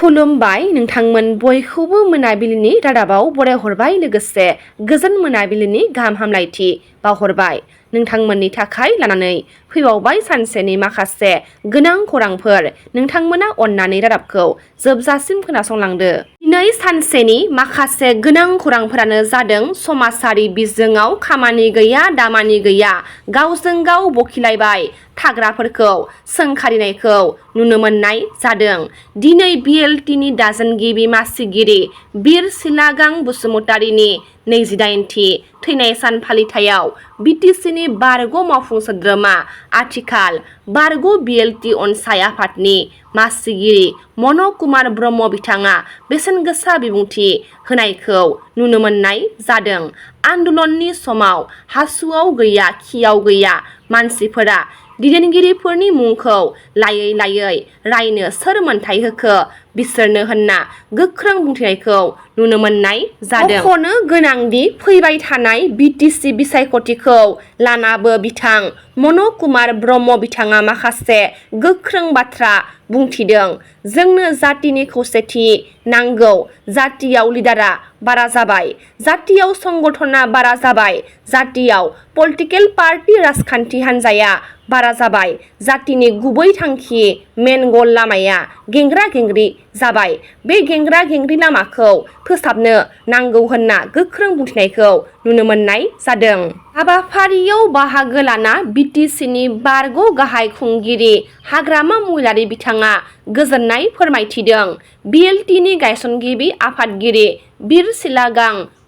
खुलुमबाय नोंथांमोन बयखौबो मोनाबिलिनि रादाबाव बरायहरबाय लोगोसे गोजोन मोनाबिलिनि गाहाम हामलायथि बावहरबाय नोंथांमोननि थाखाय लानानै फैबावबाय सानसेनि माखासे गोनां खौरांफोर नोंथांमोना अननानै रादाबखौ जोबजासिम खोनासंलांदो। दिनै सानसेनि माखासे गोनां खौरांफोरानो जादों समाजारि बिजोङाव खामानि गैया दामानि गैया गावजों गाव बखिलायबाय थाग्राफोरखौ सोंखारिनायखौ नुनो मोननाय जादों। दिनै बिएलटिनि दाजेनगिरि मासिगिरि बिर चिराग बसुमतारिनि 28थि थैनाय सान फालिथायाव बिटिसिनि बारग' मावफुं सोद्रोमा आथिखाल बारग' बिएलटि अनसाय आफादनि मासिगिरि मन' कुमार ब्रह्म बिथाङा बेसेनगोसा बिबुंथि होनायखौ नुनो मोननाय जादों। आन्दलननि समाव हासुआव गैया खियाव गैया मानसिफोरा दैदेनगिरिफोरनि मुंखौ लायै लायै रायनो सोर मोनथाय होखो बिसोरनो होनना गोख्रों बुंथिनायखौ नुनो मोननाय जादों। मख'नो गोनांदि फैबाय थानाय बिटिसि बिसायख'थिखौ लानाबो बिथां मन' कुमार ब्रह्म बिथाङा माखासे गोख्रों बाथ्रा बुंथिदों। जोंनो जातिनि खौसेथि नांगौ, जातियाव लिडारा बारा जाबाय, जातियाव संगठना बारा जाबाय, जातियाव पलिटिकेल पार्टी राजखान्थि हान्जाया बारा जाबाय, जातिनि गुबै थांखि मेन गल लामाया गेंग्रा गेंग्रि जाबाय, बे गेंग्रा गेंग्रि लामाखौ फोसाबनो नांगौ होनना गोख्रों बुंथिनायखौ नुनो मोननाय जादों। हाबाफारियाव बाहागो लाना बिटिसिनि बारग' गाहाय खुंगिरि हाग्रामा महिलारि बिथाङा गोजोननाय फोरमायथिदों। बिएलटिनि गायसनगिरि आफादगिरि बिर चिराग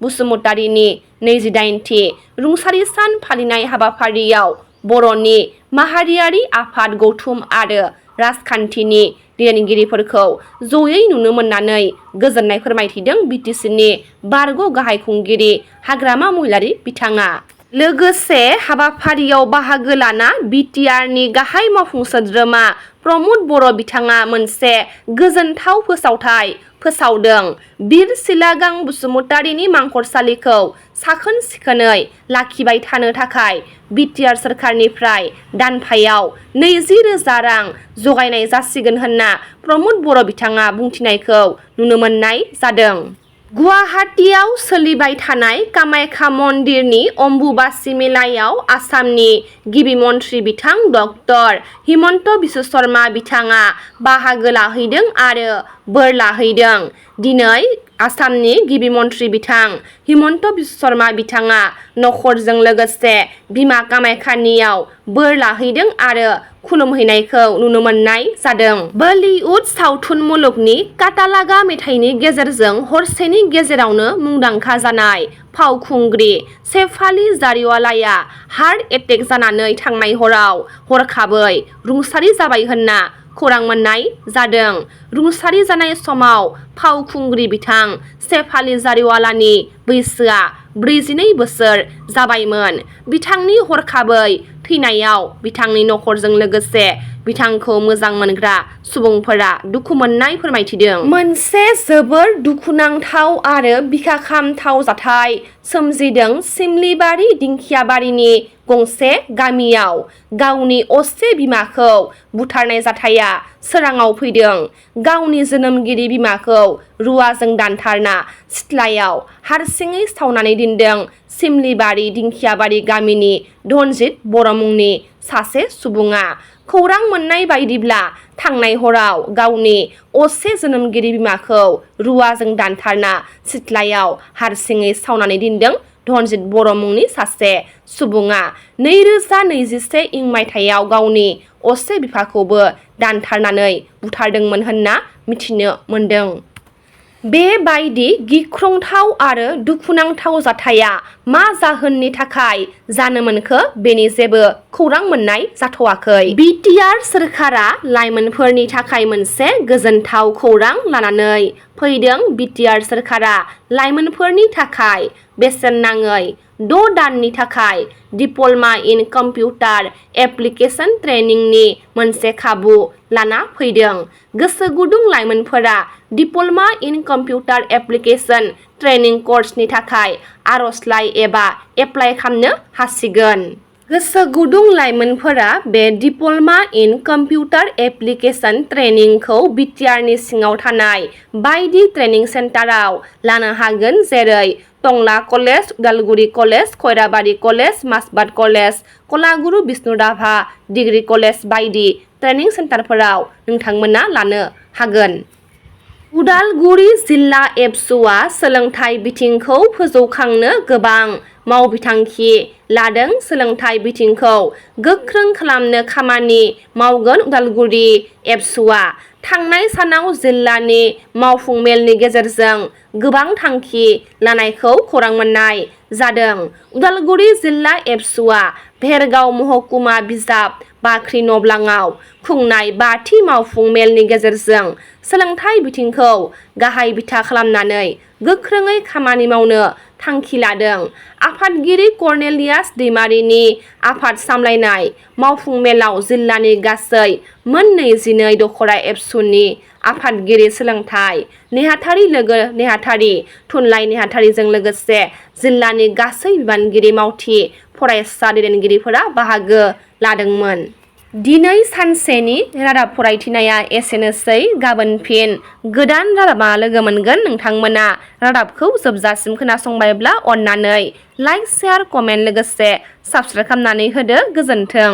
बसुमतारिनि 28थि रुंसारि सान फालिनाय हाबाफारियाव बर'नि माहारियारि आफाद गौथुम आरो राजखान्थिनि दैदेनगिरिफोरखौ जयै नुनो मोननानै गोजोननाय फोरमायथिदों बिटिसिनि बारग' गाहाय खुंगिरि हाग्रामा महिलारि बिथाङा। लोगोसे हाबाफारियाव बाहागो लाना बिटिआरनि गाहाय मावफुं सोद्रोमा प्रमद बर' बिथाङा मोनसे गोजोनथाव फोसावथाय फोसावदों। बिर चिराग बसुमतारिनि मांखरसालिखौ साखोन सिखोनै लाखिबाय थानो थाखाय बिटिआर सोरखारनिफ्राय दानफायाव 20,000 रां जगायनाय जासिगोन होनना प्रमद बर' बिथाङा बुंथिनायखौ नुनो मोननाय जादों। गुवाहाटीआव सोलिबाय थानाय कामाख्या मन्दिरनि अम्बुबासि मेलायाव आसामनि गिबि मन्थ्रि बिथां डक्टर हिमन्त बिश्व शर्मा बिथाङा बाहागो लाहैदों आरो बोर लाहैदों। दिनै आसामनि गिबि मन्थ्रि बिथां हिमन्त बिश्व शर्मा बिथाङा नखरजों लोगोसे बिमा कामाख्यानियाव बोर लाहैदों आरो खुलुमहैनायखौ नुनो मोननाय जादों। बलिउड सावथुन मुलुगनि काटालागा मेथाइनि गेजेरजों हरसेनि गेजेरावनो मुंदांखा जानाय फावखुंग्रि शेफाली जारिवालाया हार्ट एटेक जानानै थांनाय हराव हरखाबै रुंसारि जाबाय होनना खौरां मोननाय जादों। रुंसारि जानाय समाव फावखुंग्रि बिथां शेफाली जारिवालानि बैसोआ 42 बोसोर जाबायमोन। बिथांनि हरखाबै थैनायाव बिथांनि नखरजों लोगोसे बिथांखौ मोजां मोनग्रा सुबुंफोरा दुखु मोननाय फोरमायथिदों। मोनसे जोबोर दुखुनांथाव आरो बिखाखामथाव जाथाय सोमजिदों सिमलिबारि दिंखियाबारिनि गंसे गामियाव। गावनि असे बिमाखौ बुथारनाय जाथाया सोराङाव फैदों। गावनि जोनोमगिरि बिमाखौ रुवाजों दानथारना सिथ्लायाव हारसिङै सावनानै दोनदों सिमलिबारि दिंखियाबारि गामिनि धनजित बर' मुंनि सासे सुबुङा। खौरां मोननाय बायदिब्ला थांनाय हराव गावनि असे जोनोमगिरि बिमाखौ रुवाजों दानथारना सिथ्लायाव हारसिङै सावनानै दोनदों धनजित बर' मुंनि सासे सुबुङा। 2021 इं मायथाइयाव गावनि असे बिफाखौबो दानथारनानै बुथारदोंमोन होनना मिथिनो मोनदों। बेबायदि गिख्रंथाव आरो दुखुनांथाव जाथाया मा जाहोननि थाखाय जानो मोनखो बेनि जेबो खौरां मोननाय जाथ'वाखै। बिटिआर सोरखारा लाइमोनफोरनि थाखाय मोनसे गोजोनथाव खौरां लानानै फैदों। बिटिआर सोरखारा लाइमोनफोरनि थाखाय बेसेन नाङै 6 दाननि थाखाय डिप्ल'मा इन कम्पिउटार एप्लिकेशन ट्रेनिंनि मोनसे खाबु लाना फैदों। गोसो गुदुं लाइमोनफोरा डिप्ल'मा इन कम्पिउटार एप्लिकेशन ट्रेनिं कर्सनि थाखाय आर'जलाइ एबा एप्लाइ खालामनो हासिगोन। गोसो गुदुं लाइमोनफोरा बे डिप्ल'मा इन कम्पिउटार एप्लिकेशन ट्रेनिंखौ बिटिआरनि सिङाव थानाय बायदि ट्रेनिं सेन्टाराव लानो हागोन जेरै Tangla college, Udalguri college, Khairabari college, Mazbat college, Kalaguru Bishnu Rabha degree college बायदि ट्रेनिं सेन्टारफोराव नोंथांमोना लानो हागोन। उदालगुरि जिल्ला एबसुआ सोलोंथाइ बिथिंखौ फोजौखांनो गोबां मावबिथांखि लादों। सोलोंथाइ बिथिंखौ गोख्रों खालामनो खामानि मावगोन। उदालगुरि एबसुआ थांनाय सानाव जिल्लानि मावफुं मेलनि गेजेरजों गोबां थांखि लानायखौ खौरां मोननाय जादों। उदालगुरि जिल्ला एबसुआ भेरगाव महकुमा बिजाब बाख्रि नब्लाङाव खुंनाय 5थि मावफुं मेलनि गेजेरजों सोलोंथाइ बिथिंखौ गाहाय बिथा खालामनानै गोख्रोङै खामानि मावनो थांखि लादों। आफादगिरि कर्नेलियास दैमारिनि आफाद सामलायनाय मावफुं मेलाव जिल्लानि गासै मोन 22 दखरा एबसुनि आफादगिरि, सोलोंथाइ नेहाथारि, लोगो नेहाथारि, थुनलाइ नेहाथारिजों लोगोसे जिल्लानि गासै बिबानगिरि मावथि फरायसा दैदेनगिरिफोरा बाहागो लादोंमोन। दिनै सानसेनि रादाब फरायथिनाया एसेनोसै। गाबोन फिन गोदान रादाबा लोगो मोनगोन। नोंथांमोना रादाबखौ जोबजासिम खोनासंबायब्ला अन्नानै लाइक, शेयार, कमेन्ट लोगोसे साबस्क्राइब खालामनानै होदो। गोजोन्थों।